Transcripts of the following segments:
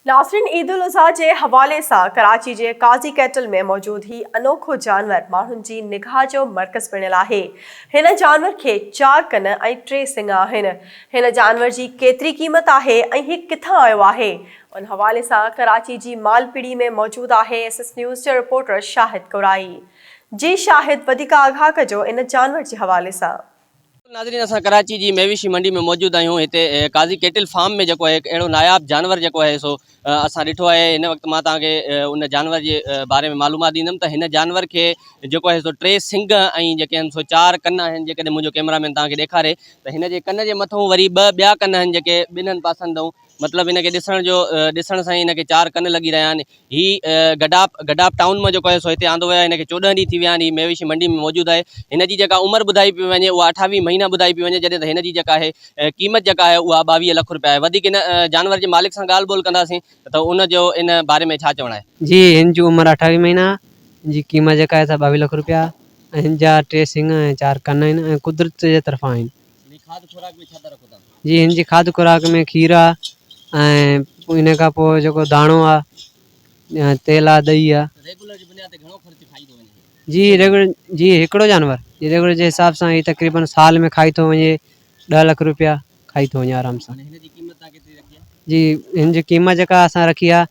ناظرين عيد الاضحيٰ جي حوالي سان ڪراچي جي قاضي ڪيٽل ۾ موجود هي انوکو جانور ماڻهن جي نگاهه جو مرڪز بڻيل آهي. هن جانور کي چار ڪن ۽ ٽي سڱ آهن. هن جانور جي ڪيتري قيمت آهي ۽ هي ڪٿان آيو آهي؟ ان حوالي سان ڪراچي جي مالپڙي ۾ موجود آهي ايس ايس نيوز جو رپورٽر شاهد ڪورائي. جي شاهد وڌيڪ آگاهه ڪجو ان جانور جي حوالي سان. ناظرين اسان ڪراچي جي مويشي منڊي ۾ موجود آهيون هتي قاضي ڪيٽل فارم ۾ جيڪو آهي هڪ اهڙو ناياب جانور جيڪو آهي سو اسان ڏٺو آهي هن وقت مان توهان کي ان جانور جي باري ۾ معلومات ڏيندم ته هن جانور کي جيڪو آهي سو ٽي سنگ ۽ جيڪي آهن سو چار ڪن آهن جيڪڏهن منهنجو ڪيمرا مين توهان کي ڏيکاري ته هن جي ڪن جي مٿو وري ٻه ٻيا ڪن آهن جيڪي ٻنهن پاسن ڏانهن مطلب هن کي ڏسڻ جو ڏسڻ سان ئي هن کي چار ڪن لڳي رهيا آهن هي گڊاپ گڊاپ ٽائون مان جيڪو آهي سو هتي آندو ويو آهي هن کي 14 ڏينهن ٿي ويا آهن هي مويشي منڊي ۾ موجود آهي هن جي جيڪا عمر ٻڌائي پئي وڃي اها 28 مهينا ٻڌائي پئي وڃي جڏهن ته هن جي جيڪا آهي قيمت جيڪا آهي اها 22 لک روپيا آهي وڌيڪ هن جانور جي مالڪ سان ڳالهه ٻولهه ڪنداسين ته ان جو ان باري ۾ ڇا چوڻ آهي. جي هن جي عمر 28 مهينا هن جي قيمت جيڪا آهي سا 22 لک روپيا ۽ هن جا ٽي سڱ ۽ چار ڪن آهن ۽ قدرت جي طرفان آهن. کاڌ خوراڪ ۾ ڇا ٿا رکو تان؟ جي هن جي کاڌ خوراڪ ۾ کير آ ۽ ان کان پوء جيڪو داڻو آ تيل آ ڏهي آ. ريگولر جي بنياد تي گهڻو خرچ کائي ٿو وڃي؟ جي ريگولر جي هڪڙو جانور جي ريگولر جي حساب سان هي تقريبن سال ۾ کائي ٿو وڃي ڏهه لک روپيا کائي ٿو وڃي آرام سان. هاڻي هن جي قيمت تان ڪيتري رکي آ؟ جي هن جي قيمت جيڪا اسان رکي آ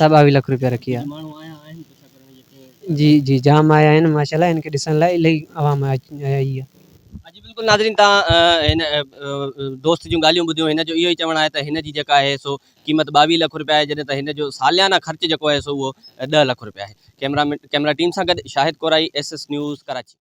سا 22 لک روپيا رکي آ. ماڻهو آيا آهن پڇا ڪرڻ جي ڪي؟ جي جي جام آيا آهن ماشاءالله هن کي ڏسڻ لاء الاهي عوام آئي آ. جي بلڪل ناظرين تان هن دوست جون ڳالهيون ٻڌيون هن جو اهو ئي چوڻ آهي ته هن جي جيڪا آهي سو قيمت 22 لک روپيا آهي جڏهن ته هن جو ساليانه خرچ جيڪو آهي سو اهو 10 لک روپيا آهي ڪيمرا ڪيمرا ٽيم سان گڏ Shahid Korai S S news Karachi.